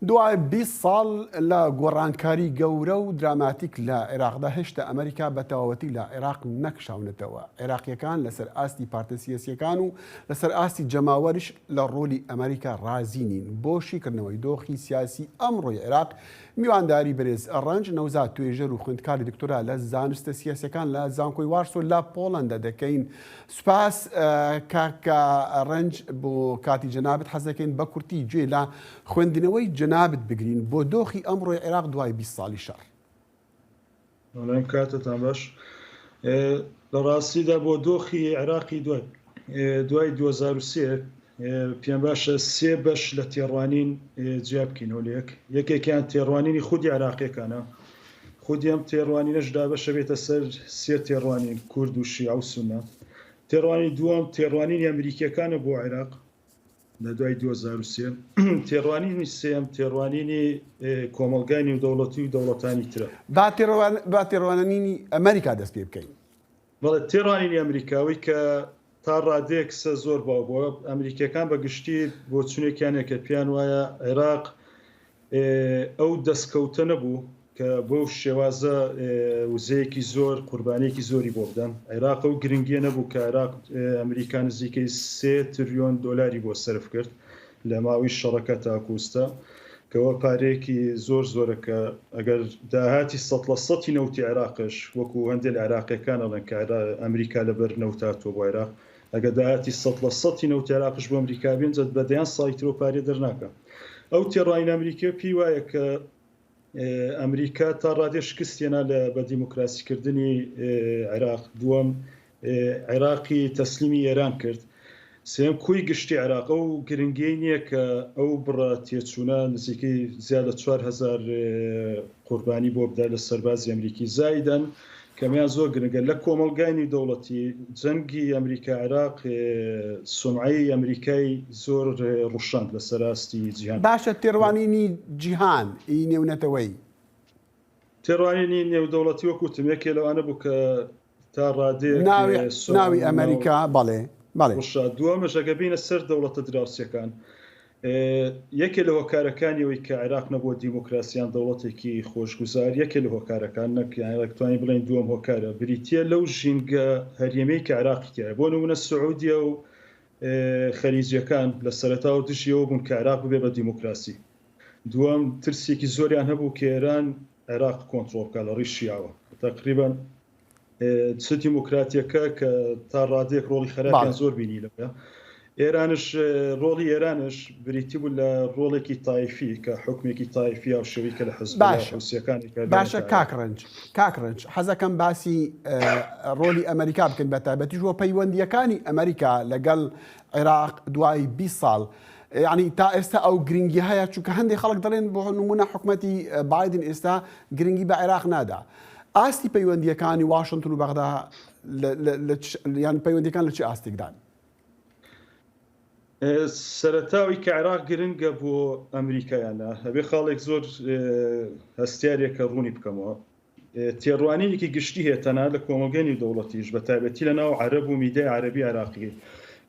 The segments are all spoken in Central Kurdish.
دوای 20 ساڵ لە گۆڕانکاری گەورە و دراماتیک لە عێراقدا هێشتا ئەمریکا بە تەواوەتی لە عێراق نەکشاونەتەوە. عێراقییەکان لەسەر ئاستی پارتە سیاسییەکان و لەسەر ئاستی جەماوەریش لە ڕۆلی ئەمریکا ڕازی نین. بۆ شیکردنەوەی دۆخی سیاسی ئەمڕۆی عێراق میوانداری بەرێز ڕەنج نەوزاد توێژەر و خوێندکاری دکتۆرا لە زانستە سیاسیەکان لە زانکۆی وارسۆ لە پۆڵەندا دەکەین. سوپاس کاک ڕەنج بۆ کاتی جەنابت حەز دەکەین بە کورتی گوێ لە خوێندنەوەی جەنابت بگرین بۆ دۆخی ئەمڕۆی عێراق دوای 20 ساڵی شەڕ. بەڵێ کاتتان باش. لە ڕاستیدا بۆ دۆخی عێراقی دوای دوای 2003 پێم باشە سێ بەش لە تێڕوانین جیا بکەینەوە لە یەک. یەکێکیان تێڕوانینی خودی عێراقیەکانە. خودی ئەم تێڕوانینەش دابەشە بێتە سەر سێ تێڕوانین، کورد و شیعە و سوننە. تێڕوانینی دووەم تێڕوانینی ئەمریکیەکانە بۆ عێراق لە دوای 2003. تێڕوانینی سێیەم تێڕوانینی کۆمەڵگای نێودەوڵەتی و دەوڵەتانی ترە. با تێڕوانینی ئەمریکا دەست پێ بکەین. بەڵێ تێڕوانینی ئەمریکا ئەوەی کە تا ڕادەیەک قسە زۆر باو بووە، ئەمریکییەکان بە گشتی بۆچوونێکیان هەیە کە پێیان وایە عێراق ئەو دەستکەوتە نەبوو کە بەو شێوازە وزەیەکی زۆر، قوربانییەکی زۆری بۆ بدەن. عێراق ئەو گرنگییە نەبوو کە عێراق ئەمریکا نزیکەی سێ تریۆن دۆلاری بۆ سەرف کرد لە ماوەی شەڕەکە تاکو ئیستا، کە ئەوە پارەیەکی زۆر زۆرە کە ئەگەر داهاتی سەد لە سەتی نەوتی عێراقش وەکو هەندێ لە عێراقیەکان ئەڵێن کە ئەمریکا لەبەر نەوت هاتووە بۆ عێراق ئەگەر داهاتی سەد لە سەتی نەوتی عێراقش بۆ ئەمریکا بێ ئینجا بە دەیان ساڵی ترەوە پارەی دەرناکا. ئەو تێڕوانینە ئەمریکیە پێی وایە کە ئەمریکا تا ڕادەیەک شکست هێنا لە بە دیموکراسی کردنی عێراق، دووەم عێراقی تەسلیمی ئێران کرد، سێیەم کۆی گشتی عێراق ئەو گرنگیەی نییە کە ئەو بڕە تێچوونە نزیکەی زیاد لە 4000 قوربانی بۆ بدا لە سەربازی ئەمریکی زایدەن کەمیان زۆر گرنگە لە کۆمەڵگای نیودەوڵەتی جەنگی ئەمریکا عێراق سومعەی ئەمریکای زۆر ڕوشاند لەسەر ئاستی جیهان. باشە تێڕوانینی جیهان ی نێونەتەوەیی. تێڕوانینی نێودەوڵەتی وەک وتم یەکێ لەوانە بوو کە تا ڕادەیەک ناوی ناوی ئەمریکا بەڵێ بەڵێ. ڕوشاد. دووەمش ئەگەر بێینە سەر دەوڵەتە دراوسێکان یەکێ لە هۆکارەکانی ئەوەی کە عێراق نەبووە دیموکراسی یان دەوڵەتێکی خۆشگوزار، یەکێ لە هۆکارەکان نەک یان دەتوانین بڵێین دووەم هۆکارە، بریتییە لەو ژینگە هەرێمیەی کە عێراقی تیایە. بۆ نموونە سعودیە و خەلیجیەکان لە سەرەتاوە دژی ئەوە بوون کە عێراق ببێ بە دیموکراسی. دووەم ترسێکی زۆریان هەبوو کە ئێران عێراق کۆنترۆڵ بکات لە ڕێی شیعەوە. تەقریبەن چ دیموکراتیەکە کە تا ڕادەیەک ڕۆڵی خەراپیان زۆر بینی لەوە ئێرانش ڕۆڵی ئێرانش بریتی بوو لە ڕۆڵێکی تایفی کە حکمێکی تایفی و شەوی کە لە حزب حوسیەکانی باشە کاک ڕەنج کاک ڕەنج حەزەکەم باسی ڕۆلی ئەمریکا بکەن بە تایبەتیش وە پەیوەندیەکانی ئەمریکا لەگەڵ عێراق دوای 20 ساڵ یعنی تا ئێستا ئەو گرنگی هەیە چونکە هەندێک خەڵک دەڵێن بۆ نمونە حکومەتی بایدن ئێستا گرنگی بە عێراق نادا ئاستی پەیوەندییەکانی واشنتن و بەغدا یان پەیوەندیەکان لە چ ئاستێکدان؟ سەرەتا ئەوەی کە عێراق گرنگە بۆ ئەمریکا یان نا، ئەبێ خاڵێک زۆر هەستیارێکە ڕوونی بکەمەوە. تێڕوانینێکی گشتی هەیە تەنانەت لە کۆمەڵگەی نێودەوڵەتیش بە تایبەتی لە ناو عەرەب و میدیای عەرەبی عێراقی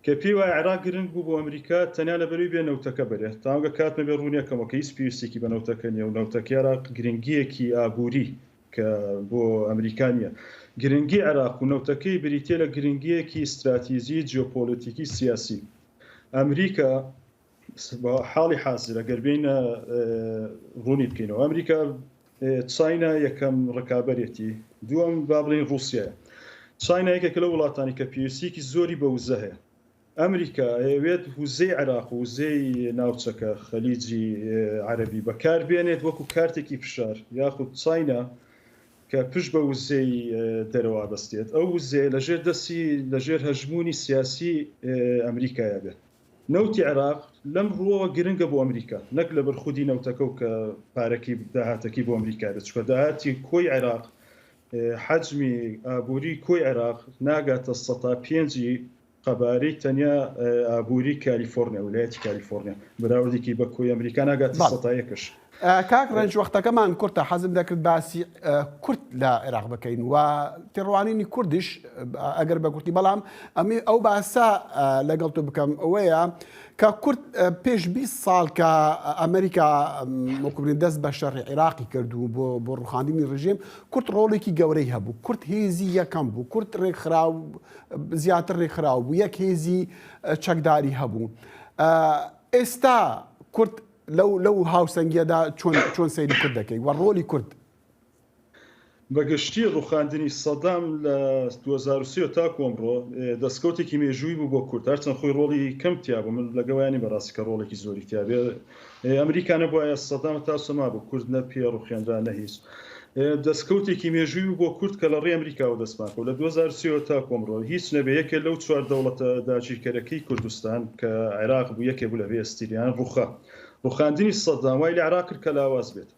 کە پێی وایە عێراق گرنگ بوو بۆ ئەمریکا تەنیا لەبەرەوەی بێ نەوتەکە بەرێ تاوگە کات نەبێ ڕوونیەکەمەوە کە هیچ پێویستێکی بە نەوتەکە نییە و نەوتەکەی عێراق گرنگییەکی ئابووری کە بۆ ئەمریکا نییە. گرنگی عێراق و نەوتەکەی بریتییە لە گرنگییەکی ستراتیجی، جیۆپۆلەتیکی، سیاسی. ئەمریکا بە حاڵی حازر ئەگەر بێینە ڕوونی بکەینەوە ئەمریکا چاینا یەکەم ڕکابەرێتی، دووەم با بڵێین ڕووسیایە. چاینا یەکێکە لەو وڵاتانی کە پێویستییەکی زۆری بە وزە هەیە. ئەمریکا ئەیەوێت وزەی عێراق و وزەی ناوچەکە، خەلیجی عەرەبی، بەکار بێنێت وەکو کارتێکی فشار، یاخود چاینا کە پشت بە وزەی دەرەوە ئەبەستێت، ئەو وزەیە لەژێر دەستی، لەژێر هەژموونی سیاسی ئەمریکایا بێت. نەوتی عێراق لەم ڕووەوە گرنگە بۆ ئەمریکا، نەک لەبەر خودی نەوتەکە و کە پارەکەی، داهاتەکەی بۆ ئەمریکا بێت، چونکە داهاتی کۆی عێراق، حەجمی ئابووری کۆی عێراق ناگاتە سەتا پێنجی. قەبارەی تەنیا ئابووری کالیفۆرنیا، ویلایەتی کالیفۆرنیا، بەراوردێکی بە کۆی ئەمریکا ناگاتە سەتا یەکش. کاک ڕەنج وەختەکەمان کورتە حەزم دەکرد باسی کورد لە عێراق بکەین و تێڕوانینی کوردیش ئەگەر بە کورتی بەڵام ئەمی ئەو باسە لەگەڵ تۆ بکەم ئەوەیە کە کورد پێش 20 ساڵ کە ئەمریکا وەکو دەست بە شەڕی عێراقی کرد و بۆ بۆ ڕوخاندنی ڕژێم کورد ڕۆڵێکی گەورەی هەبوو کورد هێزی یەکەم بوو کورد ڕێکخراو زیاتر ڕێکخراو بوو یەک هێزی چەکداری هەبوو ئێستا کورد لەو لەو هاوسەنگیەدا چۆن چۆن سەیری کورد دەکەی و ڕۆلی کورد؟ بە گشتی ڕوخاندنی سەدام لە 2003 تاکو ئەمڕۆ دەستکەوتێکی مێژووی بوو بۆ کورد هەرچەند خۆی ڕۆڵی کەم تیا بوو من لەگەڵیان نیم بەڕاستی کە ڕۆڵێکی زۆری تیا بێ ئەمریکا نەبوایە سەدام تا سەما بوو کورد نە پێ ڕوخێنرا نە هیچ دەستکەوتێکی مێژووی بوو بۆ کورد کە لە ڕێی ئەمریکاوە دەستمان کەوت لە 2003 تاکو ئەمڕۆ هیچ نەبێ یەکێ لەو چوار دەوڵەتە داگیرکەرەکەی کوردستان کە عێراق بوو یەکێ بوو لە بێستریان ڕوخا ڕوخاندنی سەدام وای لە عێراق کرد کە لاواز بێت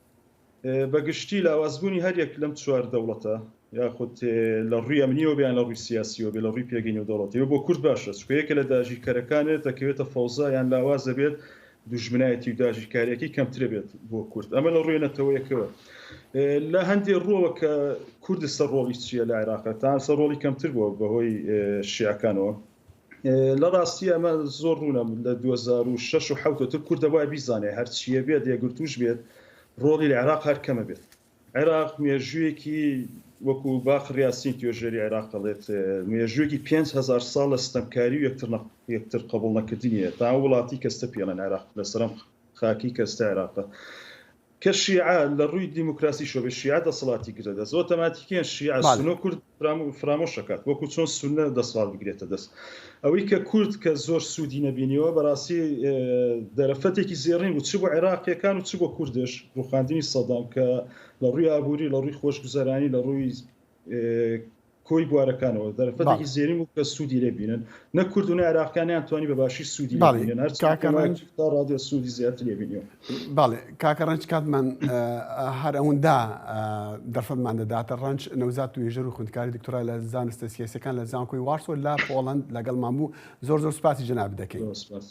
بە گشتی لاوازبوونی هەر یەک لەم چوار دەوڵەتە یاخود لە ڕووی ئەمنیەوە بێ یان لە ڕووی سیاسیەوە بێ لە ڕووی پێگەی نێودەوڵەتیەوە بۆ کورد باشە چونکە یەکێ لە داگیرکەرەکانێت دەکەوێتە فەوزا یان لاواز دەبێت دوژمنایەتی و داگیرکاریەکەی کەمترە بێت بۆ کورد ئەمە لە ڕووی نەتەوەیەکەوە لە هەندێ ڕووەوە کە کورد سەر ڕۆڵی چییە لە عێراق تا سەر ڕۆڵی کەمتر بووە بەهۆی شیعەکانەوە لە ڕاستی ئەمە زۆر ڕوونە لە 2006 و 7 تر کورد دەبوایە بیزانێ هەرچیە بێت یەکگرتووش بێت ڕۆڵی لە عێراق هەر کەمە بێت عێراق مێژوویەکی وەکو باقر یاسین توێژەری عێراق دەڵێت مێژوویەکی 5000 ساڵ لە ستەمکاری و یەکتر یەکتر قبوڵ نەکردنیە تا وڵاتی کەستە پێڵێن عێراق لەسەرم خاکی کەستە عێراقە کە شیعە لە ڕووی دیموکراسیشەوە بێت شیعە دەسەڵاتی گرتە دەست ئۆتەماتیکیەن شیعە سونە و کورد فرامۆش ئەکات وەکو چۆن سونە دەسەڵات بگرێتە دەست ئەوەی کە کورد کە زۆر سوودی نەبینیەوە بەڕاستی دەرەفەتێکی زێڕین بوو چ بۆ عێراقیەکان و چ بۆ کوردش ڕوخاندنی سەدام کە لە ڕووی ئابووری لە ڕووی خۆشگوزەرانی لە ڕووی کۆی بوارەکانەوە دەرفەتێکی زێرین بوو کە سوودی لێ بینن نە کورد و نە عێراقیانیان توانی بە باشی سوودی لێ بینن هەر کاکە ڕەنج تا ڕادێ سوودی زیاتر لێ بینیەوە. بەڵێ کاکە ڕەنج کاتمان هەر ئەوەندە دەرفەتمان دەداتە ڕەنج نەوزاد توێژەر و خوندکاری دکتۆرا لە زانستە سیاسەکان لە زانکۆی وارسۆ لە پۆڵەند لەگەڵمان بوو زۆر زۆر سپاسی جەنابت دەکەین. زۆر سپاس.